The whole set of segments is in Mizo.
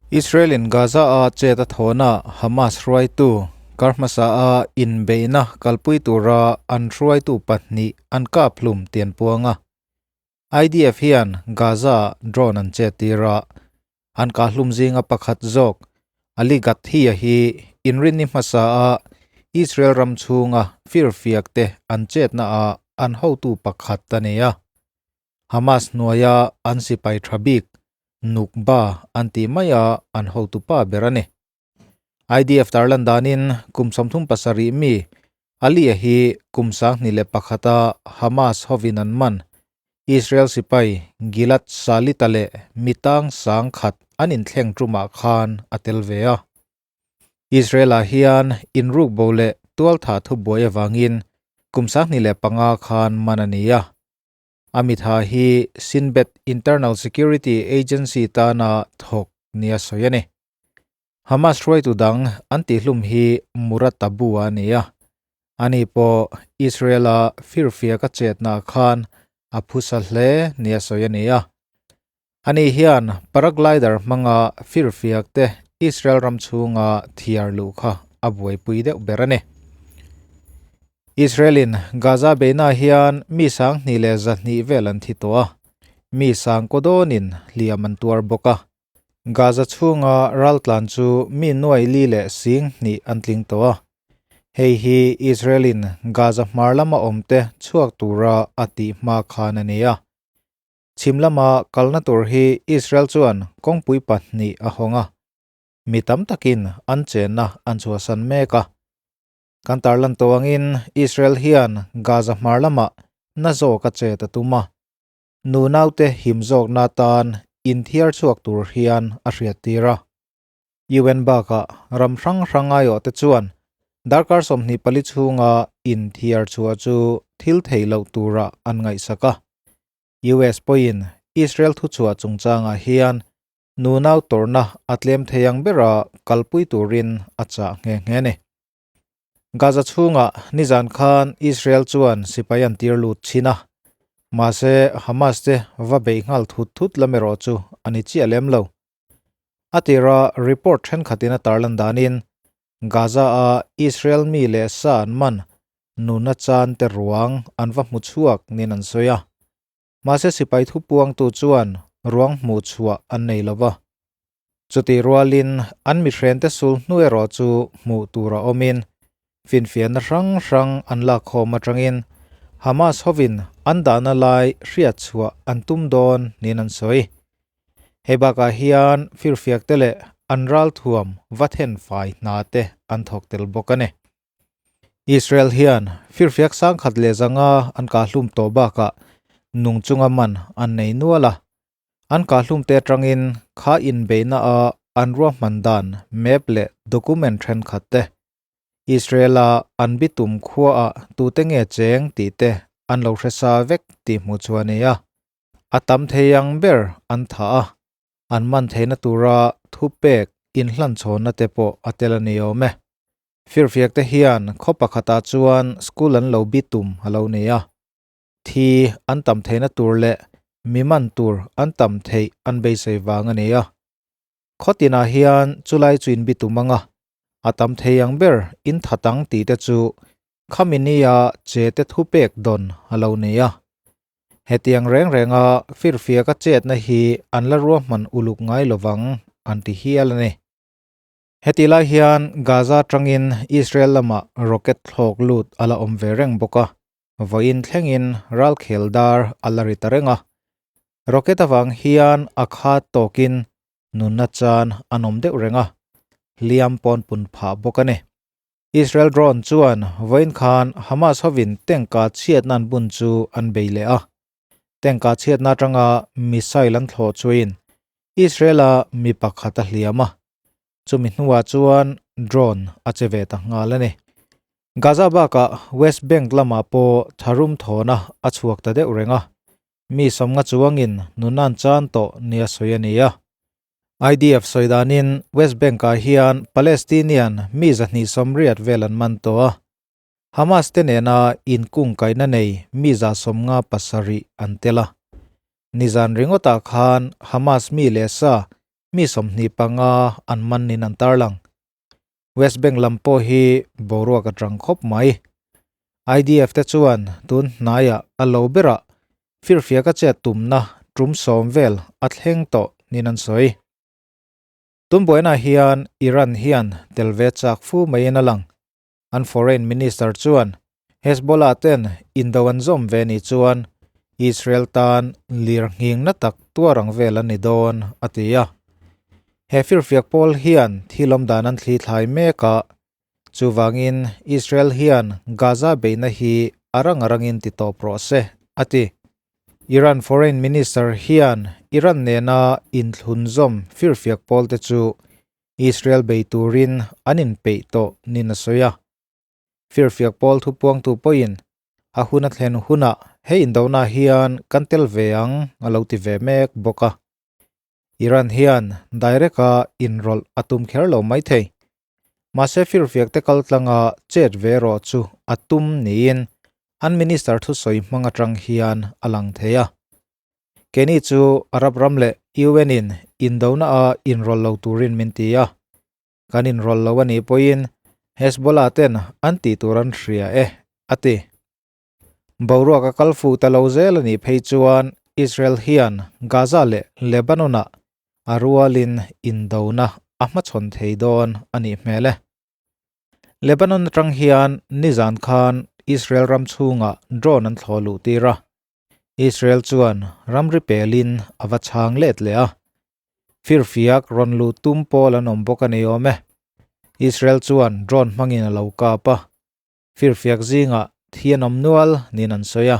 Israel-in Gaza-a chet a thawhna Hamas hruaitu kar hmasa-a inbeihna kalpui tura an hruaitu pahnih an kap hlum tih an puang a. IDF hian Gaza-ah drone an chet tir a, an kah hlum zinga pakhat zawk Ali Gathi-a hi inrinni hmasa-a Israel ram chhunga firfiak te an chetnaah an hotu pakhat a ni a. Hamas hnuaia an sipai tha bik Nukba an tih maia an hotupa ber a ni. IDF tarlan danin kum 37 mi Ali-a hi kum 2001 a Hamas hovin an man Israel sipai Gilad Shalit-a leh mi tang 10,000 an inthleng tumah khan a tel ve a. Israel-ah hian inruk bo leh tualtha thubuai avangin kum 2005 khan man a ni a. Amit Ha hi Shin Bet Internal Security Agency tana thawk nia sawi a ni. Hamas hruaitu dang an tihhlum hi Murad Abu a ni a. Ani pawh Israel-a firfiak a chetna khan a phusa hle nia sawi a ni a. Ani hian paraglider hmanga firfiak te Israel ram chhunga thiar luh kha a buaipui deuh ber a ni. Israel-in Gaza beihna hian mi 2,200 vel an thi tawh a, mi sang kawdawnin hliam an tuar bawk a. Gaza chhunga raltlan chu mi nuai li leh sing hnih an tling tawh a. Hei hi Israel-in Gaza hmar lama awmte chhuak tura a tih hma khan a ni a. Chhim lama kalna tur hi Israel chuan kawngpui pahnih a hawng a. Mi tam takin an chenna an chhuahsan mek a. Kan tarlan tawh angin Israel hian Gaza hmar lamah na zawk a chet a tum a. Nu naute him zawkna atan inthiar chhuak tur hian a hriattir a. UN bakah ram hrang hrang aiawh te chuan darkar 24 chhunga inthiar chhuah chu thil theih loh tura an ngaihsak a. US pawhin Israel thuchhuah chungchangah hian nu nau tawrhna a tlem thei ang bera kalpui turin a chah nghe nghe a ni. Gaza chhunga nizan khan Israel chuan sipai an tir lut thin a, mahse Hamas te va beih nghal thut thut lam erawh chu a ni chiah lem lo. A tira report thenkhatin a tarlan danin Gaza-a Israel mi leh sa an man nuna chan te ruang an va hmu chhuak niin an sawi a. Mahse sipai thupuangtu chuan ruang hmuh chhuah an nei lo va. Chutih rualin an mihrente sul hnu erawh chu hmuh tur a awmin finfiahna hrang hrang an lakkhawm atangin Hamas hovin an dahna lai hriat chhuah an tum dawn niin an sawi. Hei bakah hian firfiakte leh an ralthuam va thenfai hna te an thawk tel bawk a ni. Israel hian firfiak 1,500 an kah hlum tawh bakah nung chunga man an nei nual a. An kah hlum te atangin kha inbeihna a an ruahman dan map leh document thenkhat te. Israel-a an bitum khua a tute nge cheng tih te an lo hresa vek tih hmuh chu a ni a. A tam thei ang ber an tha a. An man theihna tura thupek inhlan chhawnna te pawh a tel a ni awm e. Firfiak te hian khaw pakhatah chuan school an lo bitum a lo ni a. Thi an tam theihna tur leh mi man tur an tam theih an beisei vang a ni a. Khaw tinah hian chulai chu in bitum anga a tam thei ang ber in thatang tih te chu khaminia che te thupek dawn a lo ni a. Hetiang reng renga firfiak a chetna hi an la ruahman uluk ngai lovang an ti hial a ni. Heti lai hian Gaza tangin Israel lama rocket thlawk lut a la awm ve reng bawk a. Vawiin thlengin ralkhel dar a la ri ta reng a. Rocket awang hian a khat tawkin nunna chan an awm deuh reng a. Hliam pawn pun phah bawk a ni. Israel drone chuan vawiin khan Hamas hovin tank-a chhiatna an bun chu an bei leh a. Tank-a chhiatna atanga missile an thlawh chuin Israel-a mi pakhat a hliam a. Chumi hnuah chuan drone a che ve ta nghal a ni. Gaza bakah West Bank lamah pawh tharum thawna a chhuak ta deuh reng a. Mi 50 chuangin nunan chan tawh nia sawi a ni a. IDF sawi danin West Bank-ah hian Palestinian mi 280 vel an man tawh a. Hamas te nena inkung kaihna nei mi 157 an tel a. Nizan ringawtah khan Hamas mi leh sa. mi 25 an man niin an tarlang. West Bank lam pawh hi boruak a tang khawp mai. IDF te chuan tun hnaiah a lo berah firfiak a chet tumna tum sawm vel a thleng tawh niin an sawi. Tun buainaah hian Iran hian tel ve chak fu maiin a lang. An foreign minister chuan Hezbollah ten indo an zawm ve ni chuan Israel tan lir nghingna tak tuar ang vel an ni dawn, a ti a. He firfiak pawl hian thil awm dan an thli thlai mek a, chuvangin Israel hian Gaza beihna hi a rang a rangin ti tawp rawh se, a ti. Iran foreign minister hian Iran nena inthlunzawm firfiak pawlte chu Israel bei turin an inpeih tawh nin a sawi a. Firfiak pawl thupuangtu pawhin a hun a thlen hunah hei indona hian kan tel ve ang a lo ti ve mek bawk a. Iran hian direct-a inrawlh a tum kher lo maithei. Mahse firfiak te kaltlanga chet ve erawh chu a tum niin an minister thusawi hmang atang hian a lang thei a. Keini chu Arab ram leh UN in indona a inrawlh lo turin min ti a. Kan inrawlh lo a nih pawhin Hezbollah ten an tih tur an hria e, a ti. Boruak a kal fuh ta lo zel a nih phei chuan Israel hian Gaza leh Lebanon-ah a rualin indona a hmachhawn thei dawn a nih hmel e. Lebanon atang hian nizan khan Israel ram chhungah drone an thlawh luh tir a, Israel chuan ramri pelin a va chhang let leh a. Firfiak rawn luh tum pawl an awm bawk a ni awm e. Israel chuan drone hmangin a lo kap a. Firfiak zingah thi an awm nual niin an sawi a.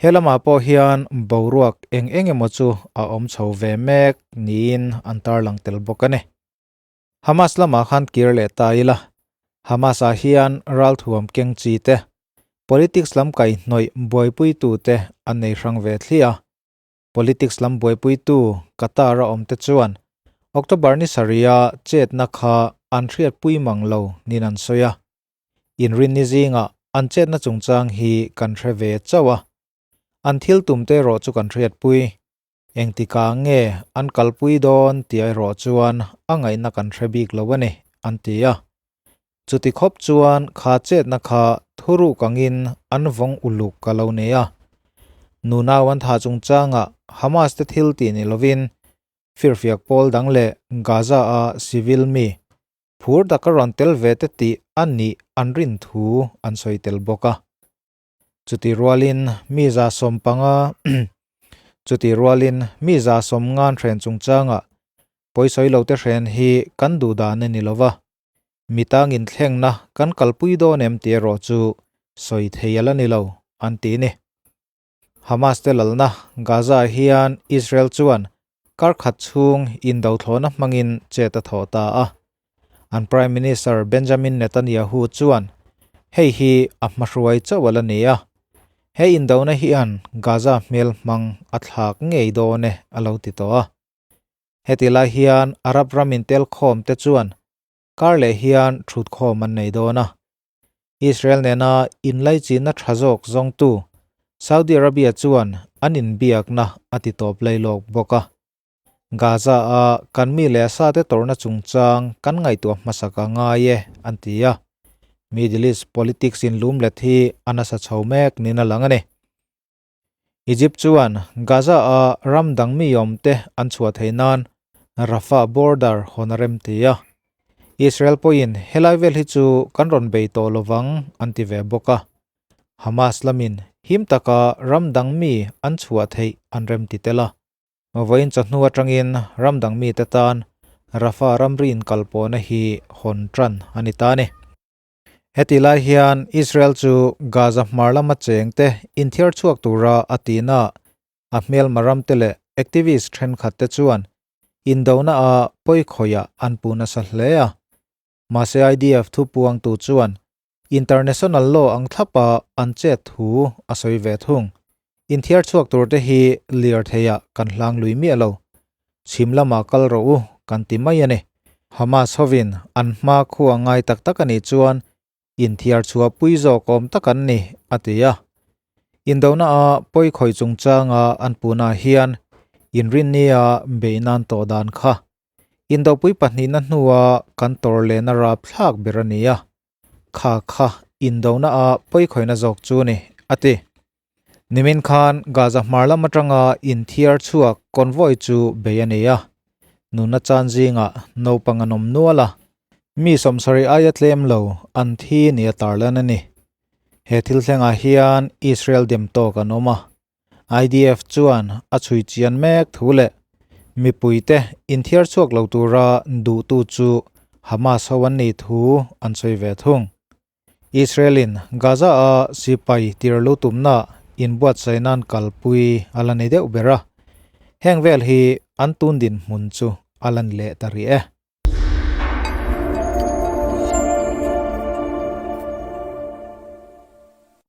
He lamah pawh hian boruak eng eng emaw chu a awm chho ve mek niin an tarlang tel bawk a ni. Hamas lamah khan kir leh ta ila, Hamas-ah hian ralthuam keng chi te, politics lam kaihhnawih buaipuitute an nei hrang ve thliah a. Politics lam buaipuitu Qatar-a awmte chuan October ni sarih-a chetna kha an hriatpui mang lo niin an sawi a. Inrinni zingah an chetna chungchang hi kan hre ve chauh a. An thil tumte erawh chu kan hriatpui. Engtikah nge an kalpui dawn tih erawh chuan a ngaihna kan hre bik lo a ni, an ti a. Chuti khawp chuan kha chetna kha thuruk angin an vawng uluk ka lo nei a. Nunau an thah chungchangah Hamas te thil tih ni lovin firfiak pawl dang leh Gaza-a civil mi phur taka rawn tel ve te tih a nih an rin thu an sawi tel bawk a. Chuti rualin mi 15 Chuti rualin mi 90 hren chungchangah pawisawi lote hren hi kan duh dan a ni lo va, mi tangin thlengna kan kalpui dawn em tih erawh chu sawi thei a la ni lo, an ti ni. Hamas te lalna Gaza ah hian Israel chuan kar khat chhung indothlawhna hmangin chet a thawh ta a. An Prime Minister Benjamin Netanyahu chuan hei hi a hmahruai chauh a la ni a, he indona hian Gaza hmel hmang a thlak ngei dawn e a lo ti tawh a. Heti lai hian Arab ram intelkhawm te chuan kar leh hian thutkhawm an nei dawn a. Israel nena inlaichinna tha zawk zawngtu Saudi Arabia chuan an inbiakna a ti tawp lailawk bawk a. Gaza-a kan mi leh sa te tawrhna chungchang kan ngaihtuah hmasak a ngai e, an ti a. Middle East politics inlumlet hi a nasa chho mek niin a lang a ni. Egypt chuan Gaza-a ram dang mi awmte an chhuah theih nan Rafah border hawn a rem ti a. Israel pawhin helai vel hi chu kan rawn bei tawh lovang an ti ve bawk a. Hamas lamin him taka ram dang mi an chhuah theih an rem ti tel a. Vawiin chawhnu atangin ram dang mite tan Rafah ramri inkalpawhna hi hawn tan a ni ta a ni. Heti lai hian Israel chu Gaza hmar lama chengte inthiar chhuak tura a tihna a hmelma ramte leh activist thenkhatte chuan indona a pawikhawihah an puh nasa hle a. Mahse IDF thupuangtu chuan international law ang thlapa an chet thu a sawi ve thung. Inthiar chhuak turte hi lirtheiah kan hlang lui miah lo. Chhim lamah kal rawh u kan ti mai a ni. Hamas hovin an hma khua ngai tak tak a nih chuan inthiar chhuah pui zawk awm tak an ni, a ti a. Indona a pawikhawih chungchanga an puhnaah hian inrinnia beih nan tawh dan kha. Indopui pahnihna hnua kan tawrh lehna rapthlak ber a ni a, kha kha indona a pawikhawihna zawk chu ni, a ti. Nimin khan Gaza hmar lam atanga inthiar chhuak convoy chu bei a ni a, nuna chan zingah naupang an awm nual a, mi sawmsarih aia tlem lo an thi nia tarlan a ni. He thil thlengah hian Israel dem tawk an awm a, IDF chuan a chhui chian mek thu leh mipuite inthiar chhuak lo tura duhtu chu Hamas ho an nih thu an sawi ve thung. Israel-in Gaza-a sipai tir lu tumna inbuatsaih nan kalpui a la ni deuh ber a, heng vel hi an tun dinhmun chu a la ni leh ta rih e.